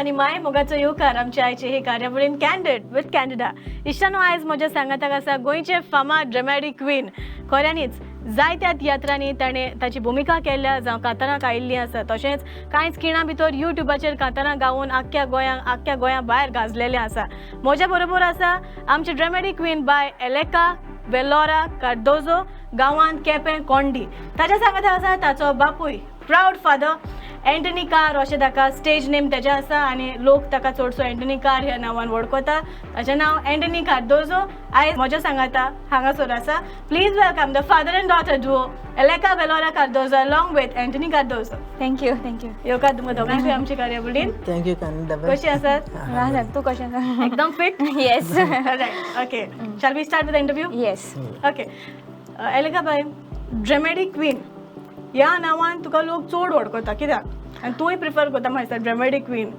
आनी माय मोगाचो येवकार आमच्या आयचे हे कार्यावळीन कॅन्डीड विथ कॅन्डिडा. इश्टानो, आयज म्हज्या सांगाताक आसा गोंयचे फामाद ड्रमॅटीक क्वीन. खऱ्यांनीच जायत्या तियात्रांनी ताणें ताची भुमिका केल्या जावं कांतारां गायिल्लीं आसा. तशेंच कांयच खिणां भितर युट्यूबाचेर कांतारां गावून आख्ख्या गोंयांक, आख्ख्या गोंया भायर गाजलेलें आसा. म्हज्या बरोबर आसा आमची ड्रमॅटीक क्वीन बाय एलेका वेलोरा कार्दोजो, गांवांत केपें कोंडी. ताच्या सांगाता आसा ताचो बापूय, प्रावड फादर एंटनी कार अशें ताका स्टेज नेम तेजें आसा आनी लोक ताका चडसो एंटनी कार ह्या नांवान वळखता. ताचें नांव एंटनी कार्दोजो आयज म्हज्या सांगाता हांगासर आसा. Please welcome the father and daughter duo, Eleka Velora Cardozo along with Antony Cardozo. Thank you, thank you. येवकार तुमकां दोगांकूय आमच्या कार्यावळीन. Thank you candida. कशी आसात? तूं कशें आसा? एकदम fit. Yes. Okay, shall we start with interview? Yes. Okay, एलेका bye, dramatic queen ह्या नांवान तुका लोक चड वळखता कित्याक आनी तूंय प्रिफर करता म्हाका dramatic queen?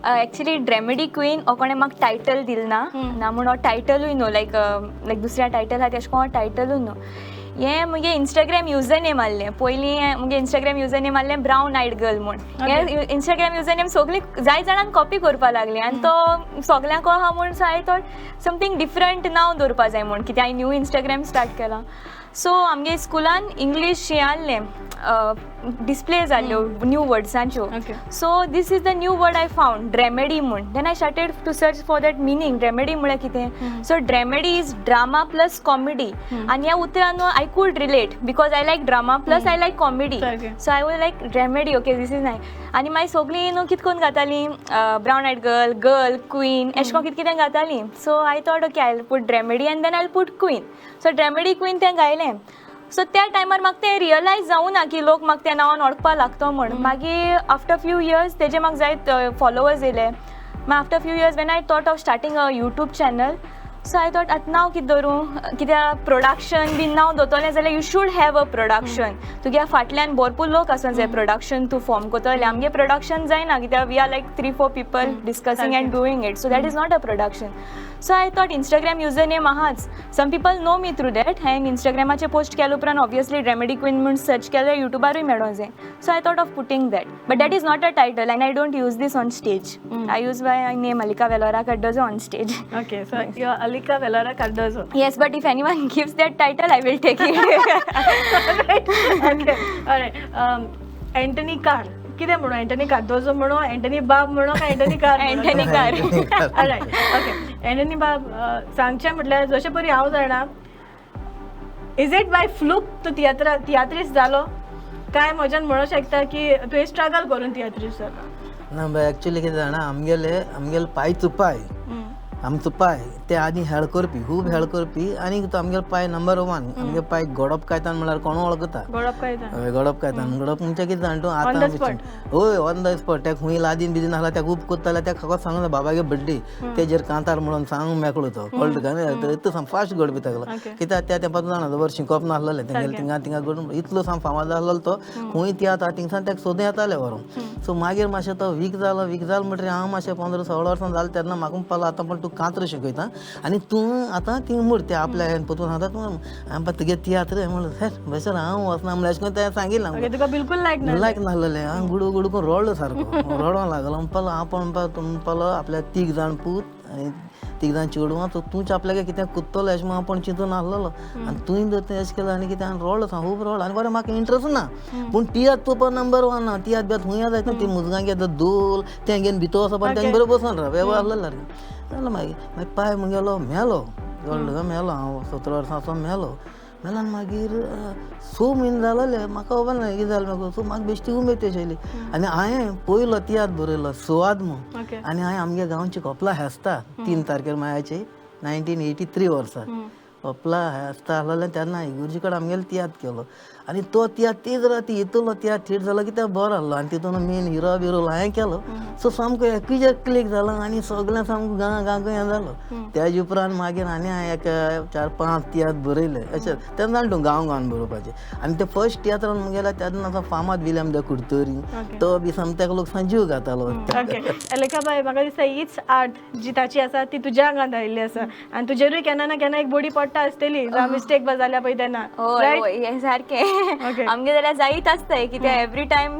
Actually ड्रॅमेडी क्वीन हो कोणें म्हाका टायटल दिल ना. ना म्हूण हो टायटलूय न्हू, लायक लायक दुसऱ्या टायटल आहा तेशें कोण टायटलूय न्हू. हें मुगे इंस्टाग्राम युजर नेम आहलें. पयलीं मुगे इंस्टाग्राम युजर नेम आहलें ब्रावन आयड गर्ल म्हूण. हें इंस्टाग्राम युजर नेम सगळीं जाय जाणांक कॉपी करपा लागली आनी तो सगल्यांक आहा म्हूण. So I thought something different नांव दवरपा जाय म्हूण, कित्याक हांवें न्यू इंस्टाग्राम स्टार्ट केलां. सो आमगे स्कुलान इंग्लीश हें आहलें, डिस्प्ले जाल्ल्यो new वर्ड्सांच्यो. So this is the new word I found, dramedy म्हूण. Then I started to search for that meaning, dramedy म्हळ्यार कितें. So dramedy is drama plus comedy आनी ह्या उतरान न्हू I could relate because I like drama plus I like comedy. So I was like, dramedy, okay, this is nice. आनी मागीर सगळीं न्हू कितें करून गातालीं, brown eyed girl, girl, queen, एशें करून कितें कितें गातालीं. So I thought, okay, I put dramedy and then I put queen. So dramedy queen तें गायलें. सो त्या टायमार म्हाका तें रियलायज जावं ना की लोक म्हाका त्या नांवान वळखपा लागतो म्हण. मागीर आफ्टर फ्यू इयर्स तेजे म्हाका जायत फॉलोवर्स येयले. मागीर after few years, when I thought of starting a YouTube channel, so I thought आतां नांव कितें दवरूं, कित्याक प्रोडक्शन बीन नांव दवरतलें जाल्यार you should have a production. तुज्या फाटल्यान भरपूर लोक आसूंक जाय प्रोडक्शन तूं फॉर्म करतले. आमगे प्रोडक्शन जायना कित्याक we are like three four people discussing and doing it, so that is not a production. So I thought Instagram user name आहाच, some people know me through that. हांवें इंस्टाग्रामाचेर post केल्या उपरांत obviously ड्रॅमेडी queen म्हूण search केल्यार युट्यूबारूय मेळोंक जाय. So I thought of putting that, but that is not a title and I don't use this on stage. I use my name Alika Velora Cardozo on stage. Okay, so you Alika Velora Cardozo. Yes, but if anyone gives that title, I will take it. Okay, alright. Antony car कितें म्हणू? Anthony Cardozo म्हणू, Anthony बाब म्हणू काय Anthony car? Antony car. Alright, okay. Antony बाब, सांगचें म्हटल्यार जशें परी हांव जाणा, is it by fluke तूं तियात्रिस्ट जालो काय म्हज्यान म्हणूंक शकता की तुवें स्ट्रगल करून तियात्रिस्ट जालो? ना बाय, एक्चुली कितें जाणा, आमगेले पायचो पाय, आमचो पाय ते आदी हेळ करपी, खूब हेळ करपी आनी तो आमगेलो पाय नंबर वन. आमगे पाय गडप कायतान म्हळ्यार कोण वळखता. गोडप काय? हय, गडप कायतान. गडप म्हणजे कितें जाण तूं? On the spot. हय, ऑन the spot. तेका खूंय लादीन बिदीन आसल्यार तेका उब करता जाल्यार तेका फकत सांगता, बाबागे बड्डे, तेजेर कांतार म्हणून सांग मेकळो तो. कळ्ळें तुका न्ही? इतलो साम फास्ट गडपी तागलो. कित्याक त्या तेंपार जाणा जबर शिकप नासलेलें तेंगेलें. थिंगा थिंगा घडून इतलो साम फामाद आसलेलो तो. खूंय तियात्र आहा थिंगसान तेका सोदून येताले व्हरोन. सो मागीर मातशें तो वीक जालो. वीक जालो म्हणटकीर हांव मातशें 15-16 वर्सां जालें तेन्ना म्हाका म्हणपाक लागलो, आतां पण तूं कांत्र शिकयता आनी तूं आतां थिंग म्हूण ते आपल्या हें परतून सांगता तूं आमकां तुगे तियात्र. म्हणलें, सर बसर हांव वचना म्हणलें. अशें करून तें सांगिल्लें. ओके, तुका बिलकुल लायक ना? लायक नासलेलें. हांव गुडू गुडू करून रडलो, सारको रडोंक लागलो. म्हणपाक हांव पण म्हणपाक लागलो, आपल्या तीग जाण पूत आनी तीग जाण चेडवां, सो तूंच आपल्याक कितें कुत्तलो अशें म्हणून आपूण चिंतून आसलेलो आनी तुवें जर तें अशें केलें आनी कितें हांवें रडलो, सामको खूब रडलो. आनी बरें म्हाका इंट्रस्ट ना, पूण तियात्र पळोवपा नंबर वन. आहा तियात्र बियात्र खूंय जायत ती मुजगां घेता दोल तें घेवन भितर वचप आनी तेंगे बरोबर बसून राव वेव्हार आसलेलो सारकें जालें. मागीर मागीर पाय मुगेलो मेलो, कळ्ळें? मेलो. हांव 17 वर्सां आसतना मेलो. मेलो आनी मागीर 6 म्हयने जालेले म्हाका खबर ना कितें जालें म्हाका. सो म्हाका बेश्टी उमेद तशी येयली आनी हांवें पयलो तियात्र बरयलो सुवाद म्हूण. आनी हांवें आमगे गांवची कपला हेस्ता 3 तारखेर मायाची 1983 वर्सा कपला हेस्ता आसलेलें तेन्ना इगुर्जी कडेन आमगेलो तियात्र केलो आनी तो तियात्र तेच राती इतलो तियात्र हिट जालो की ते बरो आसलो आनी तितून मेन हिरो बिरो हांवें केलो. सो सामको एकूच क्लीक जालो आनी सगळें सामको गांव गांव हें जालो. तेज उपरांत मागीर आनी हांवें एक चार पांच तियात्र बरयले अशें. तेन्ना जाणा तूं गांव गांवान बरोवपाचें आनी ते फर्स्ट तियात्रान मुगेल्या तेन्ना आसा फामाद विलियम the Curtorim, तो बी सामको तेका लोक जीव घातालो. ओके, लेखा बाय, म्हाका दिसता हीच आर्ट जी ताची आसा ती तुज्या आंगांत आयिल्ली आसा आनी तुजेरूय केन्ना ना केन्ना एक बडी पडटा आसतली, मिस्टेक बा जाल्या पळय तेन्ना. हय. रायट? हय, हें सारकें. झगडीं आमगे जाल्यार जायत आसताय कित्याक एवरी टायम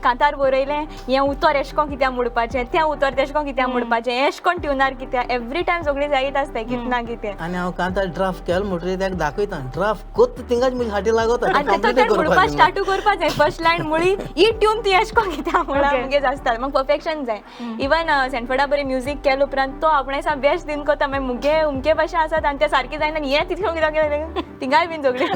कांतार बरयलें हें उतर एशें कोन कित्याक म्हणपाचें, तें उतर तेशें कोन कित्याक म्हणपाचें, एशें कोन ट्युनार कित्याक, एवरी टायम झगडीं जायत आसताय कितें ना कितें. आनी हांव कांतार ड्राफ्ट केलो म्हणटकीर ताका दाखयता, ड्राफ्ट कोत्ता थिंगाच म्हजे फाटी लागता. आनी तो तें म्हणपा स्टार्टू करपा जाय फर्स्ट लायन मुळी ही ट्यून ती एशें कोन कित्याक म्हणून आमगे आसता, म्हाका परफेक्शन जाय. इवन सँडफोर्डा बरें म्युजीक केले उपरांत तो आपणें सा बेस्ट दिन कोता, मागीर मुगे उमके भाशेन आसात आनी ते सारकें जायना आनी हें तितलें कित्याक थिंगाय बीन झगडीं.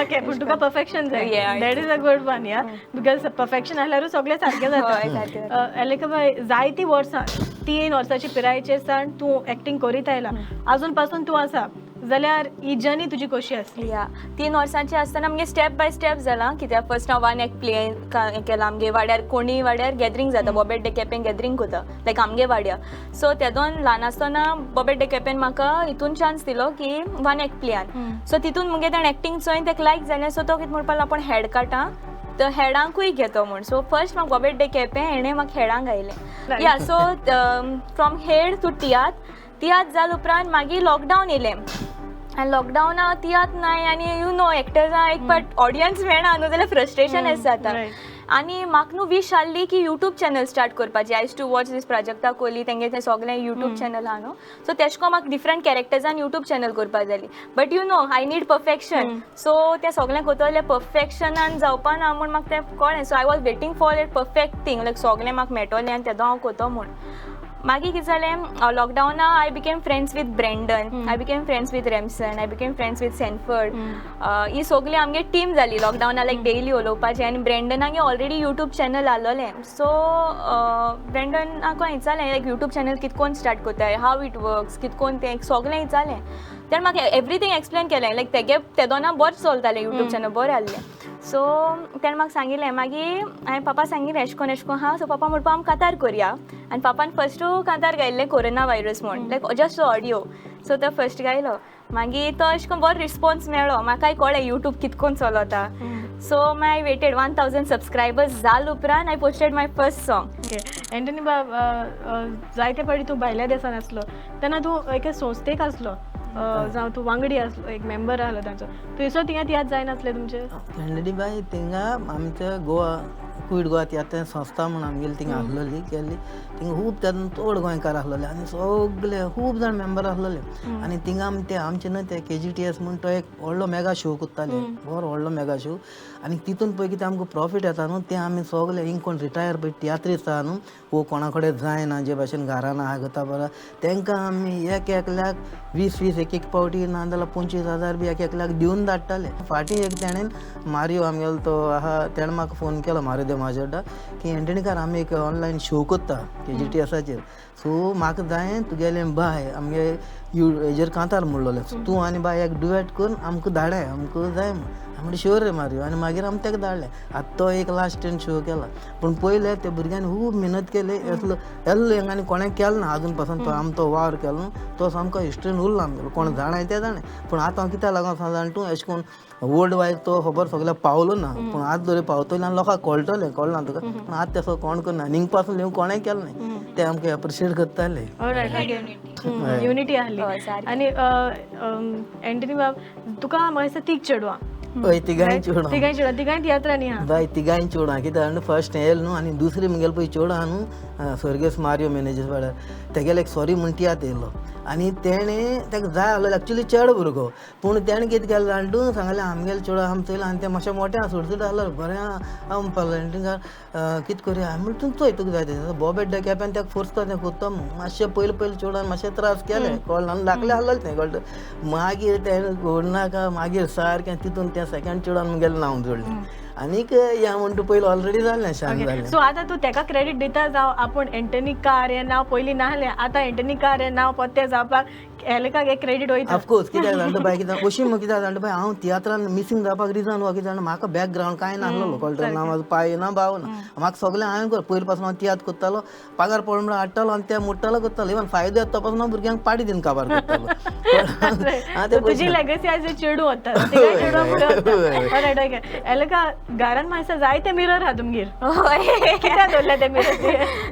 ओके, पूण तुका परफेक्शन जाय, that is a good one या, because perfection आसल्यारूच सगळें सारकें जाता. एलेका बाय, जायतीं वर्सां, 3 वर्सांची पिरायेचेर सावन तूं एक्टींग करीत आयला, आजून पासून तूं आसा, जाल्यार ही जर्नी तुजी कशी आसली? या, 3 वर्सांची आसतना आमगे स्टेप बाय स्टेप जाला, कित्याक फर्स्ट हांव 1 एक्ट प्ले केला. आमगे वाड्यार कोणी वाड्यार गॅदरींग जाता, बोबेट डे केपें गॅदरींग करता लायक आमगे वाड्यार. सो तेदोन ल्हान आसतना बोबेट डे केपेन म्हाका हितून चान्स दिलो की 1 एक्ट प्लेयान. सो तितून मुगे ताणें एक्टींग चोयन ताका लायक जालें. सो तो कितें म्हणपाक आपूण हेड काडटा तर हेडांकूय घेतो म्हूण. सो फर्स्ट म्हाका बोबेट डे केपें हेणें म्हाका हेडांक आयलें. या सो फ्रॉम हेड टू तियात्र, तियात्र जाल उपरांत मागीर लॉकडावन येयलें आनी लॉकडावना तियात्र नाय आनी you know एक्टर्सां एक पाट ऑडियन्स मेळना न्हू जाल्यार फ्रस्ट्रेशन एस जाता. आनी म्हाका न्हू वीश आहली की यूट्यूब चॅनल स्टार्ट करपाची. I used to watch this Prajakta Koli, तेंगे तें सगळें यूट्यूब चॅनल आहा न्हू, सो तेश कोन म्हाका डिफरंट कॅरेक्टर्सान यूट्यूब चॅनल करपा जाली. But you know I need perfection, so तें सगळें करतलें जाल्यार परफेक्शनान जावपा ना म्हूण म्हाका तें कळ्ळें. So I was waiting for a perfect thing, like सगळें म्हाका मेळटलें आनी तेदो हांव करतो म्हूण. मागीर कितें जालें, लॉकडावना I became friends with Brandon, I became friends with Remson, I became friends with Sanford. ही सगळी आमगे टीम जाली लॉकडावना, लायक डेली उलोवपाचें. आनी ब्रँडनागे ऑलरेडी यूट्यूब चॅनल आसलोलें, सो ब्रँडनाक हांवें विचारलें लायक यूट्यूब चॅनल कितकोन स्टार्ट करताय, हाव it works, कितकोन तें सगळें विचारलें. तेणें म्हाका एवरीथींग एक्सप्लेन केलें, लायक तेगे तेदोना बरें चलतालें यूट्यूब चॅनल बरें आहलें. सो तेणें म्हाका सांगिल्लें, मागीर हांवें पापा सांगिल्लें एशें कोन एशें कोन आहा. सो पापा म्हणपा आमी कांतार करया, आनी पापान फस्टू कांतार गायल्लें कोरोना वायरस म्हूण, लायक जस्ट ऑडियो. सो तो फस्ट गायलो, मागीर तो एशें कोन बरो रिस्पोन्स मेळ्ळो, म्हाकाय कळ्ळें यूट्यूब कितकोन चलता. सो मागीर I weighted 1000 subscribers जाल उपरांत I posted my first song. Okay Anthony बाब, जायते फावटी तूं भायल्या देसान आसलो तेन्ना तूं एके संस्थेक आसलो, जावं तूं वांगडी आसलो, एक मेंबर आहलो तांचो, थंयसर थिंगा तियात्र जायनासले तुमचे? कॅन्डीड बाय, थिंगा आमच्या गोवा क्विड गोवा तियात्र संस्था म्हूण आमगेली थिंगा आसलोली केल्ली, थिंगा खूब तेन्ना चड गोंयकार आसलोले आनी सगळे खूब जाण मेंबर आसलोले. आनी थिंगा आमी ते आमचे न्हू ते KGTS म्हूण तो एक व्हडलो मेगा शो करताले, बरो व्हडलो मेगा शो. आनी तितून पळय कितें आमकां प्रॉफीट येता न्हू तें आमी सगळे हिंग कोण रिटायर पळय तियात्रीस्त आहा न्हू वो कोणा कडेन जायना जे भाशेन घरान आहा करता बरो, तांकां आमी एक एकल्याक 20-20 एक एक पावटी ना जाल्यार 25,000 बी एक एकल्याक दिवन धाडटाले. फाटीं एक तेणेन मारियो आमगेलो तो आहा तेणें म्हाका फोन केलो, मारियो दे माजोड्डा, की एंटनीकार आमी एक ऑनलायन शो करता KGTSाचेर, सो म्हाका जाय तुगेलें बाय आमगे you हेजेर कांतार म्हणलोलें, तूं आनी बाय एक डुएट करून आमकां धाडाय, आमकां जाय म्हूण. हांवें म्हणलें शुअर रे मारियो, आनी मागीर आमी ताका धाडलें. आतां तो एक लास्ट तेणें शो केला, पूण पयलें त्या भुरग्यांनी खूब मेहनत केली, एसलो एल्लो हेंगा आनी कोणें केलो ना आजून पासून. तो आम तो वावर केलो न्हू तो सामको हिस्ट्रीन उरलो आमगेलो, कोण जाणाय ते जाणाय. पूण आतां हांव कित्याक लागून सांगता जाणा तूं, एशें कोन वर्ल्ड वायज तो खबर सगळ्याक पावलो ना, पूण आतां जरी पावतलें आनी लोकांक कळटलें, कळना तुका, पूण आतां तेसो कोण करना, हिंग पासून लिवंक कोणें केलें न्ही, ते आमकां एप्रिशिएट करताले. युनिटी आहली. आनी एंटनी बाब, तुका म्हाका दिसता तीग चेडवां. हय, तिगांय चेडवां. तिगांय चेडवां, तिगांय तियात्रांनी आहा. बाय तिगांय चेडवां, कित्याक जाणा फर्स्ट येयलें न्हू आनी दुसरी मुगेले पळय चेडो आहा न्हू स्वर्गेस्त मारियो मेनेजीस वाड्यार, तेगेले एक सॉरी म्हूण तियात्र येयलो आनी तेणें ताका जाय आहलो एक्चुली चेडो भुरगो, पूण तेणें कितें केलें जाणा तूं, सांगलें आमगेलें चेडो आहा चोयलां आनी तें मातशें मोटें आहा, सुटसुटीत आहलो, बरें आहा म्हणपाक लागलें, कितें करुया हांवें म्हणलें तूं चोय तुका जाय तें. बोबेट डे केप्यान ताका फोर्स कर तें कोत्ता म्हूण, मातशें पयलें पयलें चेडवान मातशें त्रास केले, कळ्ळें आनी धाकलें आहलें तें, कळ्ळें. मागीर तेणें घोडनाका मागीर सारकें तितून तें सेकेंड चेडवान मुगेलें नांव जोडलें आनीक या म्हणटा पयलीं ऑलरेडी जालें शान जालें. सो आतां तूं तेका क्रेडीट दिता जावं आपूण एंटनी कार हें नांव पयलीं नासलें, आतां एंटनी कार हें नांव पत्ते जावपाक एलेकाक एक क्रेडीट वयता. ऑफकोर्स, कित्याक जाणा बाय, कित्याक अशी म्हूण कित्याक जाणा बाय, हांव तियात्रान मिसींग जावपाक रिजन हो कित्याक जाणा, म्हाका बॅकग्रावंड कांय नासलो, कळटा ना, म्हाजो पांय ना भाव ना, म्हाका सगळें हांवें कर पयलीं पासून हांव तियात्र करतालो, पगार पडलो म्हणून हाडटालो आनी ते मोडटालो करतालो, इवन फायदो येता तो पासून हांव भुरग्यांक पाडी दिवन काबार करतालो. आं, ते तुजी पयशे. लेगसी आयज चेडूं वता, तिका चेडवां फुडें वता. Right, okay. एलेका, घरान म्हाका जायते मिरर आहा तुमगेर. हय. कित्याक दवरल्या ते मिरर?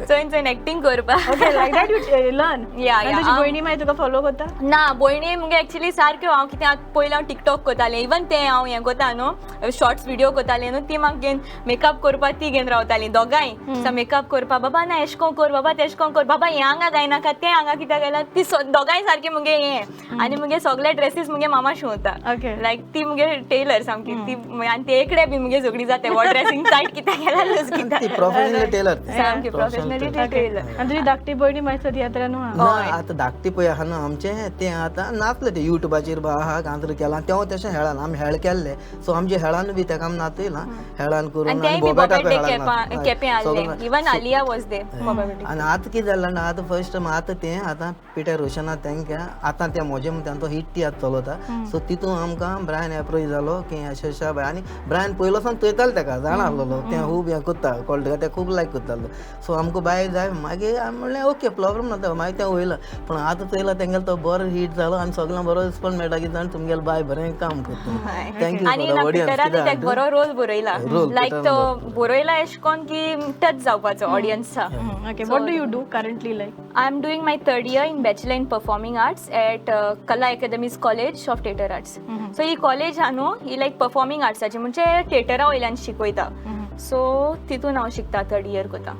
चोयन चोयन एक्टींग करपाक. Okay, like that you learn? Yeah. तुजी भयणी मागीर तुका फॉलो करता? ना, भयणी मुगे एक्चुली सारक्यो. हांव कितें आतां पयलीं हांव टिकटॉक करतालें, इवन तें हांव हें करता न्हू, शॉर्ट्स व्हिडियो करतालें न्हू, ती म्हाका घेवन मेकअप करपाक ती घेवन रावताली दोगांय. मेकअप करपा, बाबा ना एशें कोन कर, बाबा तेशें कोन कर, बाबा हें हांगा गायनाका, तें हांगा कित्याक घायला. ती दोगांय सारकी मुगे हें. आनी मुगे सगळे ड्रेसीस मुगे मामा शिंवता. लायक ती मुगे टेलर सामकी ती. आनी ते एकडे बी मुगे झगडी जाता, हो ड्रेसिंग टायट कित्याक केला, लूज ती कित्याक. Professional tailor. सामकी प्रोफेशनली टेलर. आनी तुजी धाकटी भयणी मागीर तियात्रान आहा? ना, आतां धाकटी पळय आहा न्हू आमचें, तें आतां नाचलें तें युट्यूबाचेर बा आहा, कांतर केलां तें. तशें हेळान आमी हेळ केल्लें, सो आमचे हेळान बी तेका आमी नाचयलां हेळान करून. आनी तेंय बी बोबेटाक बोबेटे हेळान नाच- केपें सगळें. आहलें. Even Alia was there बोबेटे. आनी आतां कितें जालें जाणा, आतां फर्स्ट टायम आतां तें आतां पिटर रोशना तेंकां आतां तें म्हजें म्हण तांचो हिट तियात्र चलता. सो तितून आमकां ब्रायन एप्रोच जालो की अशें अशें बाय. आनी ब्रायन पयलो सावन चोयतालो तेका, जाणा आसलेलो तें खूब हें करता, कळटा तें खूब लायक करतालो. सो आमकां बाय जाय. मागीर आमी म्हणलें ओके, प्रॉब्लम ना. मागीर तें वयलो, पूण आतां चोयला तेंगेलो तो बरो हिट जालो आनी सगळ्यांक बरो रिस्पोन्स मेळटा की जाण तुमगेलो बाय बरें काम करता. Thank you. आनी ना, पिटरान तेका बरो रोल बरयला. रोल लायक पिटरान तो बरयला एशें कोन की टच जावपाचो ऑडियन्सा. Okay, what do you do currently, like? I am doing my third year in Bachelor in Performing Arts at Kala Academy's College of Theatre Arts. So he college आहा न्हू, ही लायक performing आर्ट्साची, म्हणजे थिएटरा वयल्यान शिकयता. सो तितून हांव शिकता, third year करता.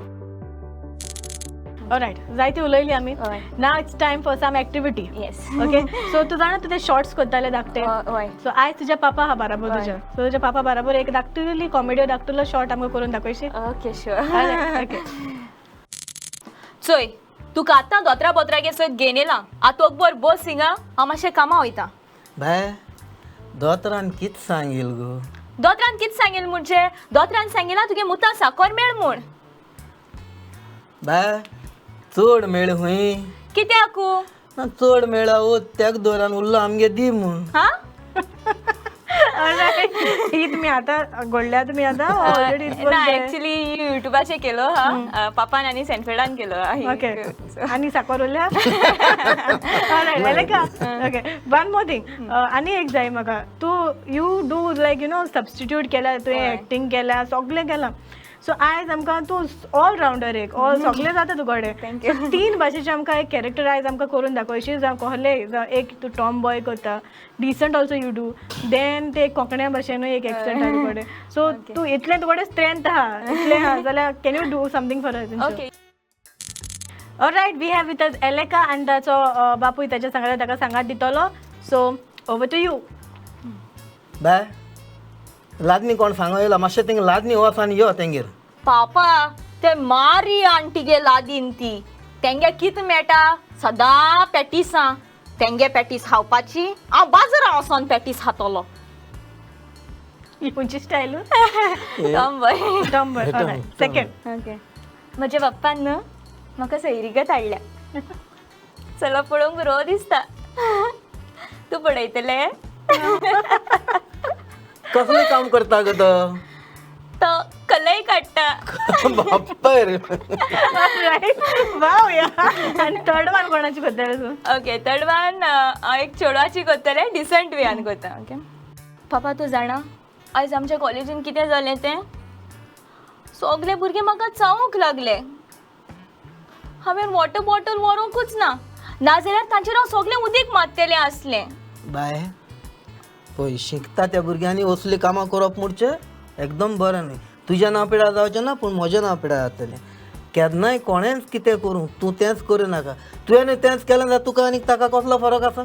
Right, जायती उलयली आमी. हय. Now it's time for some activity. Yes. Okay, so तूं जाणा, तुजे शॉर्ट्स करताले धाकटे? हय. सो आयज तुज्या पापा आहा बराबर तुज्या. सो तुज्या पापा बराबर एक धाकटुली कॉमेडी, धाकटुलो शॉर्ट आमकां करून दाखयशी? Okay, sure. Okay. चोय, तुका आतां दोतरा बोतरागे सयत घेवन येयलां. आतां ओकबर बस हिंगा, हांव मातशें कामां वयता. बाय, दोतरान कित सांगील गो? दोतरान कितें सांगील म्हणजे? दोतरान सांगिलां तुगे मुतां साकोर मेळ म्हूण. बाय, चड मेळ खंय? कित्याकू? ना, चड मेळा वो तेक दवरान उरलो आमगे दी म्हूण. हा. ही तुमी आतां घडल्या, तुमी आतां ऑलरेडी? ना, एक्चुली युट्यूबाचेर केलो हा, पापान आनी सेनफिल्डान केलो हा. ओके, आनी साकर उरल्या. Okay, one more thing, आनी एक जाय म्हाका. तूं you do like substitute केल्या तुवें, एक्टींग केल्या, सगळें केलां. सो आयज आमकां तूं ऑल रावंडर एक, ऑल सगळें जाता तुकडे. Thank you. So, तीन भाशेचे आमकां एक कॅरेक्टर आयज आमकां करून दाखयशी. जावं कहले, जावं एक तूं टॉम बॉय करता, decent also you do, then ते कोंकण्या भाशेनूय एक एक्संट आहा तुकडे. सो तूं इतलें तुकडे स्ट्रेंथ आहा, इतलें आहा जाल्यार can you do something for us? Okay. Right, we have with us Eleka आनी ताचो बापूय ताच्या सांगाता ताका सांगात दितलो. So over to you. बाय, लादनी कोण सांगो येयला, मातशें तेंगे लादनी वच आनी यो तेंगेर. पापा, ते मारी आंटीगे लादीन ती. तेंगे कित मेळटा? सदां पॅटीसां. तेंगे पॅटीस खावपाची, हांव बाजारां वचोन पॅटीस खातलो. खंयची style? Tom boy. Tom boy. Second. Okay. म्हज्या पप्पान न्हू म्हाका सैरिगत हाडल्या. चलो, पळोवंक बरो दिसता. तूं पळयतले? कसलें काम करता गो तो? तो कलय काडटा. बाप्पा रे. रायट, वाव या. आनी थर्ड वन कोणाची करतले तूं? ओके, थर्ड वन हांव एक चेडवाची करतलें, डिसंट वेयान करता. ओके. पापा, तूं जाणा आयज आमच्या कॉलेजीन कितें जालें तें? सगले भुरगे म्हाका चावूंक लागले. हांवें वॉटर बॉटल व्हरूंकूच ना, नाजाल्यार तांचेर हांव सगळें उदीक मारतलें आसलें. बाय, पळय, शिकता त्या भुरग्यांनी असलीं कामां करप म्हणचे एकदम बरें न्ही. तुज्या नांव पिड्यार जावचें ना, पूण म्हजें नांव पिड्यार जातलें. केन्नाय कोणेंच कितें करूं, तूं तेंच करूं नाका. तुवें तेंच केलें जाल्यार तुका आनी ताका कसलो फरक आसा?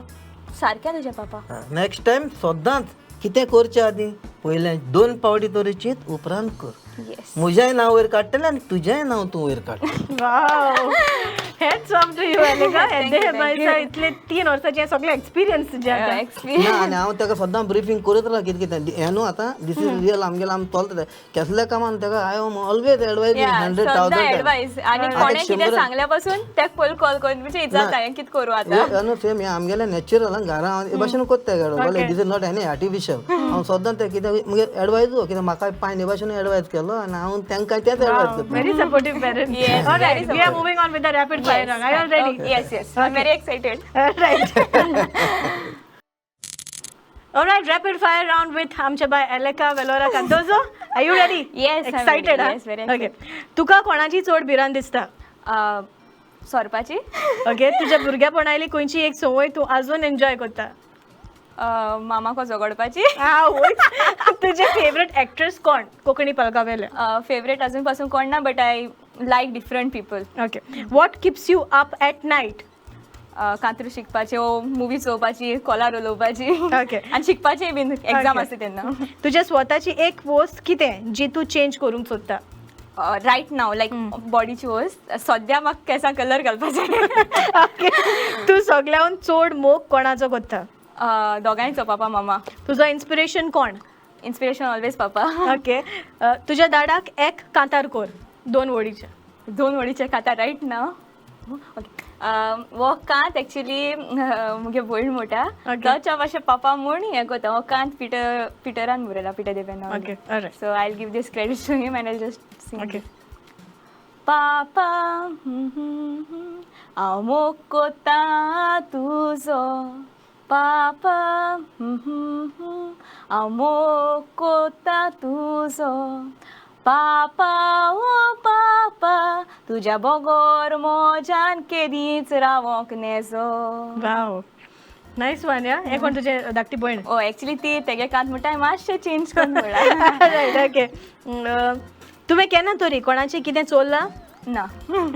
सारकें तुजें पापा. नेक्स्ट टायम सदांच कितें करचें आदीं पयलें दोन पावटी तरी चीत, उपरांत कर. येस. म्हजेंय नांव वयर काडटलें आनी तुजेंय नांव तूं वयर काडटलें. Wow, hats off to you, Eleka. Thank you, thank you. इतले 3 वर्साचे सगळे एक्सपिरियन्स तुजे आतां. एक्सपिरियन्स. ना, आनी हांव ताका सदां ब्रिफींग करत राव कितें कितें हें न्हू. आतां this is real, आमगेलें आमी चलता केसल्या कामान ताका I am always advise hundred सदां थावजंड. एडवायस. आनी कोणें कितें सांगल्या पासून तेका पयलीं कॉल करून म्हणजे विचारता, हें कितें करूं आतां? न्हू, सेम हें आमगेलें नॅचरल घरा हे भाशेन कोत्ता तेका. This is not any artificial. हांव सदां तें कितें मुगे एडवायज कितें म्हाका पायन हे भाशेन एडवायज केलो. केलो आनी हांव तांकां तेंच एडवायस करता. Very supportive parents. Yes, All right, very we are moving on with the rapid fire round. Are you all ready? Yes, yes, I am very excited. All right. All right, rapid fire round with आमच्या बाय Aleka Velora Cardozo. Are you ready? Yes, I'm Excited, ready. huh? Yes, very Okay. तुका कोणाची चड भिरांत दिसता? सोरपाची. Okay, तुज्या भुरग्यापणाली खंयची एक संवय तूं अजून एन्जॉय करता? मामाको झगडपाची. आवय. तुजे फेवरेट एक्ट्रेस कोण कोंकणी पलकावेले? फेवरेट अजून पासून कोण ना, but I like different people. Okay, what keeps you up at night? कांतरू शिकपाचे ओ मुवी चोवपाची, कोलार उलोवपाची. Okay. आनी शिकपाचेय बीन एग्जाम Okay. आसता तेन्ना. तुज्या स्वताची एक वस्त कितें जी तूं चेंज करूंक सोदता? रायट नाव लायक बॉडीची वस्त सद्या म्हाका केंसां कलर घालपाचे. ओके, तूं सगळ्याहून चड मोग कोणाचो करता? दोगांयचो, पापा मामा. तुजो इन्स्पिरेशन कोण? इन्स्पिरेशन ऑलवेज पापा. ओके, तुज्या दाडाक एक कांतार कर दोन वळीचे. दोन वडीचे खाता रायट नाव. ओके, हो कांत एक्चुली मुगे भयण मोटा. Okay. तो मातशें पापा म्हूण हें करता. हो कांत पिटर पिटरान बरयला, Peter Deven. Okay, alright. So I give this credit to him and I just sing. Okay. पापा, हांव मोग कोत्ता तुजो, पापा, हांव मोग कोत्ता तुजो, पापा ओ पापा, तुज्या बोगोर मोज्यान केदींच रावोंक नेजो. वाव, नायस वन. या, हे कोण तुजे धाकटी भयण? ओ एक्चुली ती तेगे कांत म्हणटा, मातशें चेंज करून म्हणला. Right, okay. तुवें केन्ना तरी कोणाचें कितें चोरलां? ना.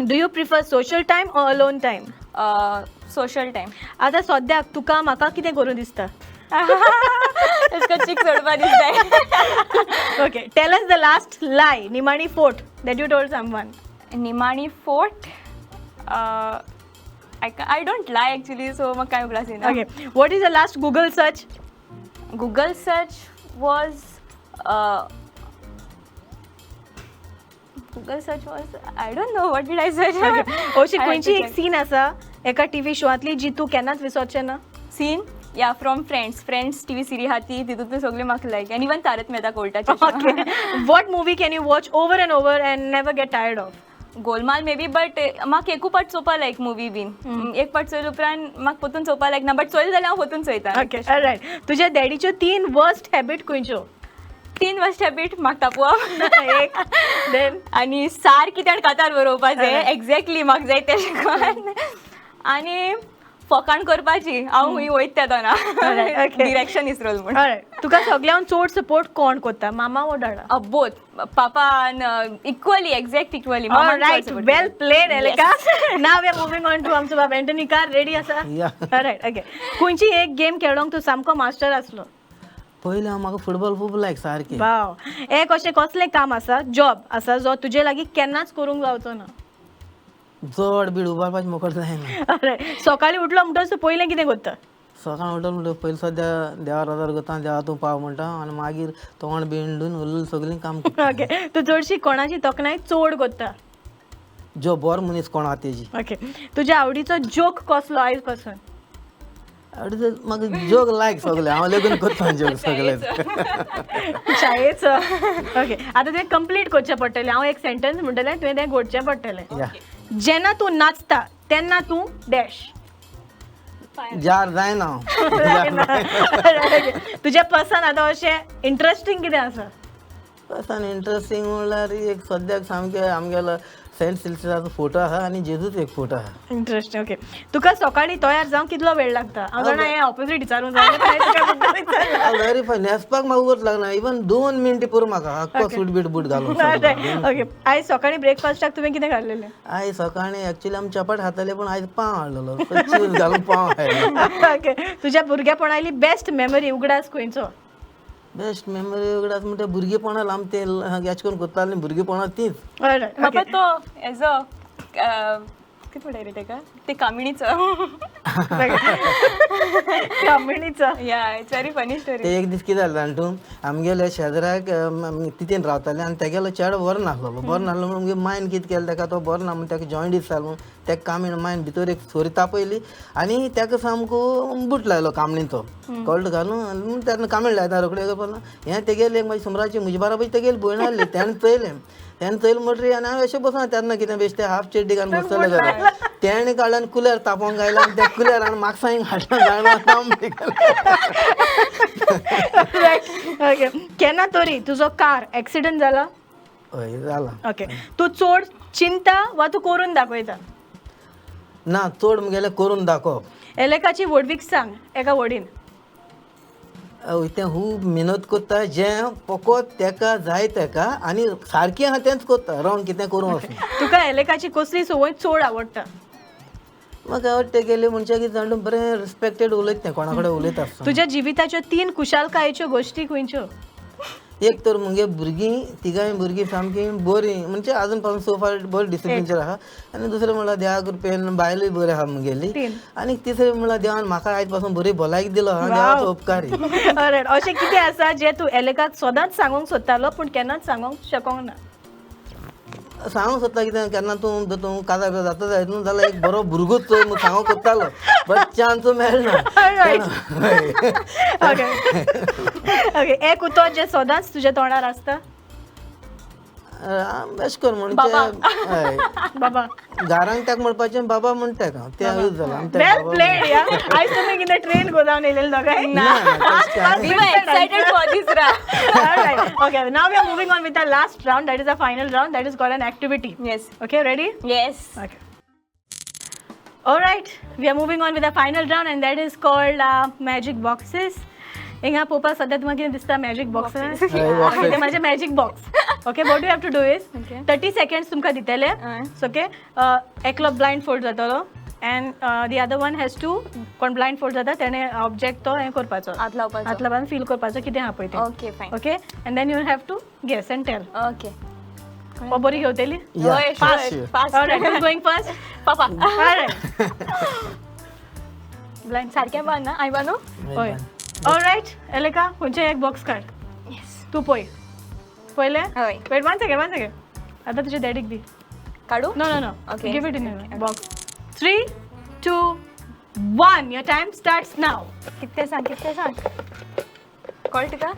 Do you prefer social time or alone time? Social time. आतां सद्याक तुका म्हाका कितें करूं दिसता? तेका चीक सोडपा दिसता. Okay, tell us the last lie, निमाणी फोट that you told someone. निमाणी फोट, I don't lie actually, so म्हाका कांय उगडास येना. Okay, what is the last Google search? Google search was Google search was I don't know what did I search. अशी खंयची एक सीन आसा एका टीव्ही शोआंतली जी तूं केन्नाच विसरचें ना? सीन या, from Friends, Friends TV series आहा ती, तितूंतली सगळी म्हाका लायक, आनी इवन तारक मेहता कोल्टाचे. Okay, what movie can you watch over and over and never get tired of? Golmaal may be, but म्हाका एकू पाट चोवपा लायक मुवी बीन. एक पाट चोयले उपरांत म्हाका परतून चोवपा लायक ना, बट चोयले जाल्यार हांव परतून चोयता. Okay, right. तुज्या डॅडीच्यो तीन वर्स्ट हॅबीट खंयच्यो? तीन वर्स्ट हॅबीट, म्हाका तापोवप. एक, देन? आनी सारकी तेणें कातार बरोवपाचें एक्झॅक्टली म्हाका जाय तेशें करून, आनी फकाण करपाची, हांव हुंय वयता तेन्ना Alright, okay. Direction इसरोल म्हूण. तुका सगळ्याहून चड सपोर्ट कोण करता, मामा वो डाडा? Both, papa equally, exact equally. Right, well played, Eleka. Now we are moving on to आमचो बाब एंटनी कार. रेडी आसा? या. Right, okay. खंयची एक गेम खेळोंक तूं सामको मास्टर आसलो? पयलीं हांव म्हाका फुटबॉल खूब लायक सारकें. वाव. एक अशें कसलें काम आसा, जॉब आसा, जो तुजे लागीं केन्नाच करूंक जावचो ना? जड बीड उबारपाचें मोकळ जायना. Alright. सकाळीं उठलो म्हणटच तूं पयलें कितें करता? सकाळ उठलो म्हणटकीर पयलीं सद्या देवा रोजार करता, देवा तूं पाव म्हणटा, आनी मागीर तोंड बीण धुवन उरलें सगळीं काम करता. ओके, तूं चडशी कोणाची तोखणाय चड करता? जो बरो मनीस कोण आहा तेजी. ओके, तुज्या आवडीचो जोक कसलो आयज पासून? आवडीचो म्हाका जोक लायक सगळे, हांव लेगून करता जोक सगळे. शाळेचो. ओके, आतां तुवें कंप्लीट करचें पडटलें. हांव एक सेंटन्स म्हणटलें, तुवें तें घोडचें पडटलें. या. जेन्ना तूं नाचता तेन्ना तूं डॅश. जार जायना हांव. तुज्या पसंत आतां अशें इंट्रस्टींग कितें आसा? पसन इंट्रस्टींग म्हणल्यार एक सद्याक सामकें आमगेलो सेंट सिल्सिलाचो फोटो आहा आनी जेजूचो एक फोटो आहा. इंट्रस्टींग. ओके, तुका सकाळीं तयार जावंक कितलो वेळ लागता? हांव जाणा हें ऑपोजीट विचारूंक जाय, पण हांवें तुका मुद्दाम विचारलां. Very fine. न्हेसपाक म्हाका उगत लागना, इवन 2 मिनटां पुरो म्हाका, आख्खो सूट बीट बूट घालून सगळें. ओके, आयज सकाळीं ब्रेकफास्टाक तुवें कितें खाल्लेलें? आयज सकाळीं एक्चुअली आमी चपाट खाताले, पूण आयज पाव हाडलेलो, चीज घालून पाव खायलो. ओके, तुज्या भुरगेपणाली बेस्ट मेमरी, उगडास खंयचो? बेस्ट मेमरी उगडास म्हणटा भुरगेपणान आमी ते हेच करून करतालीं भुरगेपणां तीच. Alright, बाबा okay. तो हेजो कितें म्हणटा रे तेका ते कामिणीचो. कामिणीचो. Yeah, it's very funny story. ते एक दीस कितें जालें जाणा तूं, आमगेले शेजराक तितीन रावताले आनी तेगेलो चेडो बरो नासलो. बरो नासलो म्हणून मुगे मायन कितें केलें तेका, तो बरो ना म्हणून तेका जॉयंडीस जालो म्हणून तेका कामीण मायन भितर एक सोरी तापयली आनी तेका सामको बूट लायलो कामणीचो कळ्ळो तुका न्हू. आनी तेन्ना कामीण लायता रोखडें पडला हें तेगेलें एक मागीर सुमराची म्हजे बाराबर तेगेली भयण आहली. तेणें चोयलें, तेणें चोयलें म्हणटरी आनी हांव अशें बसना तेन्ना कितें बेश्टें हाफ चेड्डी घालून बसतलें घरा. तेणें काडलें आनी कुल्यार तापोवंक घायलें आनी त्या कुल्यार आनी म्हाका हाडलें जाणा. ओके, केन्ना तरी तुजो कार एक्सिडंट जाला? हय जाला. ओके, तूं चड चिंता वा तूं करून दाखयता? ना, चड मुगेलें करून दाखोवप. एलेकाची व्हडवीक सांग एका वडीन. हय, तें खूब मेहनत कोत्ता, जें फकत तेका जाय तेका आनी सारकें आहा तेंच कोत्ता, रॉंग कितें करूंक वचना. तुका एलेकाची कसली संवय चड आवडटा? म्हाका आवडटा तेगेली म्हणचे कितें जाणा, बरें रिस्पेक्टेड उलयता तें, कोणा कडेन उलयता आसतना. तुज्या जिविताच्यो तीन कुशालकायेच्यो गोश्टी खंयच्यो? एक तर मुगे भुरगीं, तिगांय भुरगीं सामकीं बरीं, म्हणजे आजून पासून सो फार बरी डिसिप्लीनचेर आहा. आनी दुसरें म्हणल्यार देवा कृपेन बायलूय बरी आहा मुगेली. तीन. आनी तिसरें म्हणल्यार देवान म्हाका आयज पासून बरी भलायकी दिलो आहा, देवाचो उपकारी. ऑलरायट, अशें कितें आसा जें तूं एलेकाक सदांच सांगूंक सोदतालो पूण केन्नाच सांगूंक शकोंक ना? सांगूंक सोदता कितें, केन्ना तूं जर तूं काजार बिजार जाता जायत न्हू जाल्यार एक बरो भुरगोच चोय म्हूण सांगूंक सोदतालो, बट चान्स मेळना. Alright. Okay okay, एक उतर जें सदांच तुज्या तोंडार आसता? अशें कर म्हणजे हय, बाबा. घरांक तेका म्हणपाचें बाबा म्हणटा तेका, तें यूज जाला. आमी तेका वेल बाबा. प्लेड या. आयज तुमी कितें ट्रेन गोदावन येयलेले दोगांय? ना, ना, तशें कांय We were excited for this round. Alright. Okay, now we are moving on with the last round. That is the final round. That is called an activity. Yes. Okay, ready? Yes. Okay. Alright, we are moving on with the final round, and that is called magic boxes. हिंगा पळोवपाक सद्या तुमकां कितें दिसता? Magic box. हय, boxes. ते माझे magic box. Okay, what you have to do is Okay. 30 seconds तुमकां दितले. हय. ओके, एकलो ब्लायंड फोल्ड जातलो and the other one has to, कोण ब्लायंड फोल्ड जाता तेणें ऑब्जेक्ट तो हें करपाचो, हात लावपाचो. हात लावन फील करपाचो कितें आहा पळय तें. Okay, fine. Okay, and then you have to guess and tell. Okay. हो, बरी घेवतली? Yeah, हय, fast. sure. Fast. Alright, who's going first? Papa. Alright. Blind. सारकें बांद ना हांवें बांदू? हय. Alright, एलेका खंयचें एक बॉक्स काड. येस. तूं पळय. पळयलें? हय. Wait, one second, one second. आतां तुज्या डॅडीक दी. काडू? No, no, no. Okay. Give it in Okay. Box. 3, 2, 1. Your time starts now. कितें सांग, कितें सांग, कळटा तुका?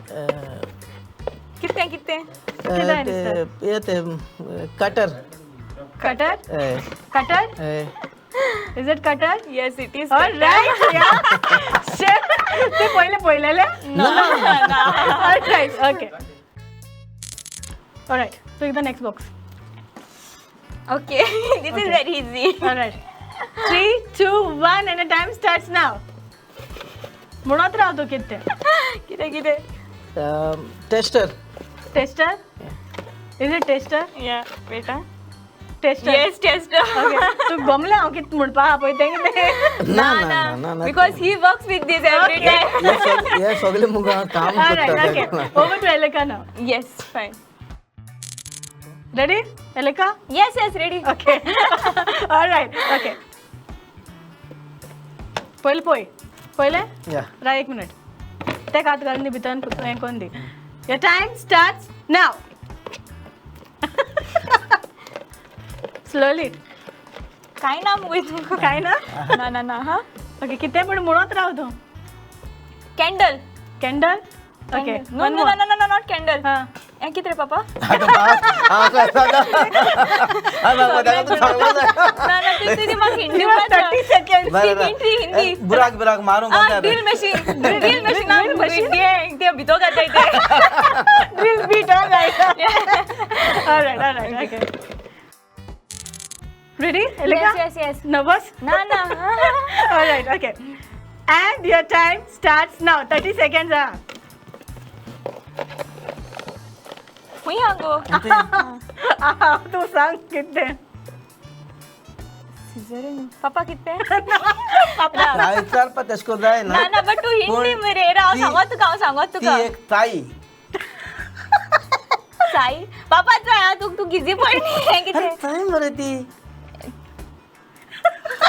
कितें कितें? कितें दिसता? ते ते कटर. कटर? हय. कटर? हय. Is it cutter? Yes, it is. Alright, yeah. Shit. ते पयलें पळयलेलें? Alright, okay. Alright, pick the next box. Okay, this is very easy. Alright. 3, 2, 1, and the time starts now. म्हणत राव तूं कितें तें. कितें कितें? Tester. Tester? Is it tester? Yeah, wait. Tester. Yes, tester. Okay. तूं गमलें हांव कितें म्हणपा आहा पळय तें कितें. ना ना ना ना. Because he works with this every time. हे सगळे मुगो हांव काम Alright, okay. करता. Over to Eleka now. Yes, fine. Ready? Eleka? Yes, yes, ready. Okay. Alright, okay. पयलें पळय. पळयलें? या. राव एक मिनट. तेका हात घालून दी भितर हें करून दी. Your time starts now. Slowly. काय ना मुगो तुका? काय ना? ना ना ना हा. ओके, कितें पण म्हणत राव तूं. Candle. Candle? Okay. No no no no, not candle. हा. हें कितें रे पापा? सांगलो. ना ना, तूं तुजी म्हाका Hindi. You have 30 seconds. Hindi Hindi. बुराक बिराक मारूंक. Drill machine, drill machine, drill machine, ते भितर घाताय ते. Drill beat, all right. All right, all right, okay. Ready, Elika? Yes, yes, yes. Nervous? ना ना. All right, okay. And your time starts now. 30 seconds. Ah. खंय आहा गो? Ah, तूं सांग कितें. सिजर न्हू पापा, कितें? विचारपा तेश कोन जायना. ना ना, बट तूं हिंदी मरे, राव, सांगत तुका हांव, सांगत ती तुका. एक ताई. साई पापा, चोय आं, तूं तूं गिजी पडली. हें अरे कितें? ताई मरे ती.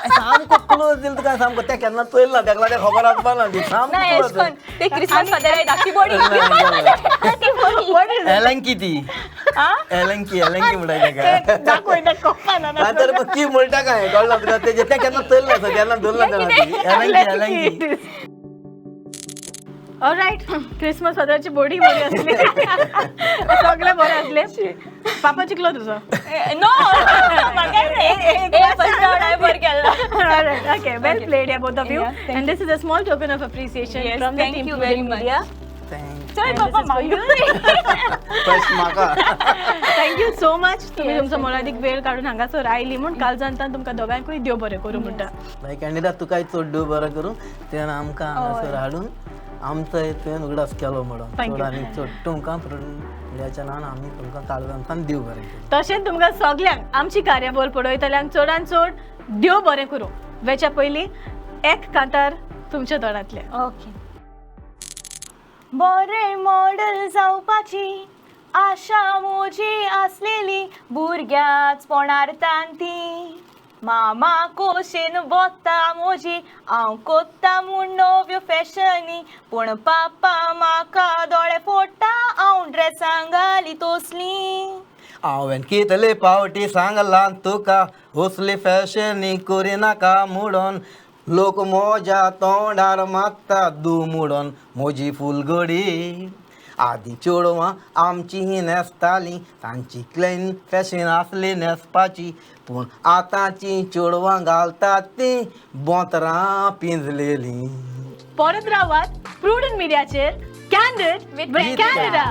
सामको क्लोज दिल तुका सामको ते केन्ना चोयल ना तेका लागून खबर आसपा ना ती ना सामको एश क्लोज कोन ते क्रिसमस फादर धाकटी बोडी एलंकी ती एलंकी एलंकी म्हणटा तेका. दाखय कोप्पा ना. तर मग ती म्हणटा काय कळ्ळा तुका तेजे ते केन्ना चोयल ना केन्ना धरला तेन्ना ती एलंकी एलंकी. ऑलरायट, क्रिसमस फादराची बोडी बरी असली, सगळे बरे असले. पापा चिकलो तुजो? नो, फर्स्ट राउंड हांवें बरें केल्लो. Alright, okay, well played, yeah, both of you. Yeah, thank And this is a small token of appreciation Yes, from the thank team you Prudent very much. Media. Thank चल And papa this is for you. First म्हाका. Thank you so much. तुम्ही Yes, तुमचो मोलादीक वेळ काडून हांगासर आयली म्हूण कालजांतान तुमकां दोगांयकूय देव बरें करूं म्हणटा. मागीर कॅन्डिडा तुकाय चड देव बरें करूं, तुवें आमकां हांगासर हाडून आमचो तुवें उगडास केलो म्हणून. Thank चड you. आनी चड तुमकां मीडियाच्या नांवान आमी तुमकां काळजांतल्यान देव बरें करूं. तशेंच तुमकां सगल्यांक आमची कार्यावळ पळयतल्यांक चडान चड देव बरें करूं. वेच्या पयलीं एक कांतार तुमच्या तोंडांतलें. ओके. बरें मॉडल जावपाची आशा म्हजी आसलेली, भुरग्याच पोणार ती मामा कोशेन वता म्हजी, हांव कोत्ता म्हूण नव्यो फॅशनी, पूण पापा म्हाका दोळे फोडटा, हांव ड्रेसां घाली तसली. हांवें कितले पावटी सांगलां तुका असली फॅशनी करिनाका म्हणून, लोक म्हज्या तोंडार मारता दू म्हणून म्हजी फुलगडी. आदी चेडवां आमची ही न्हेसतालीं तांची क्लेन फॅशन आसली न्हेसपाची, पूण आतांची चेडवां घालतात तीं बोतरां पिंजलेलीं. परत रावात प्रुडंट मिडियाचेर कॅन्डिड विथ कॅनडा.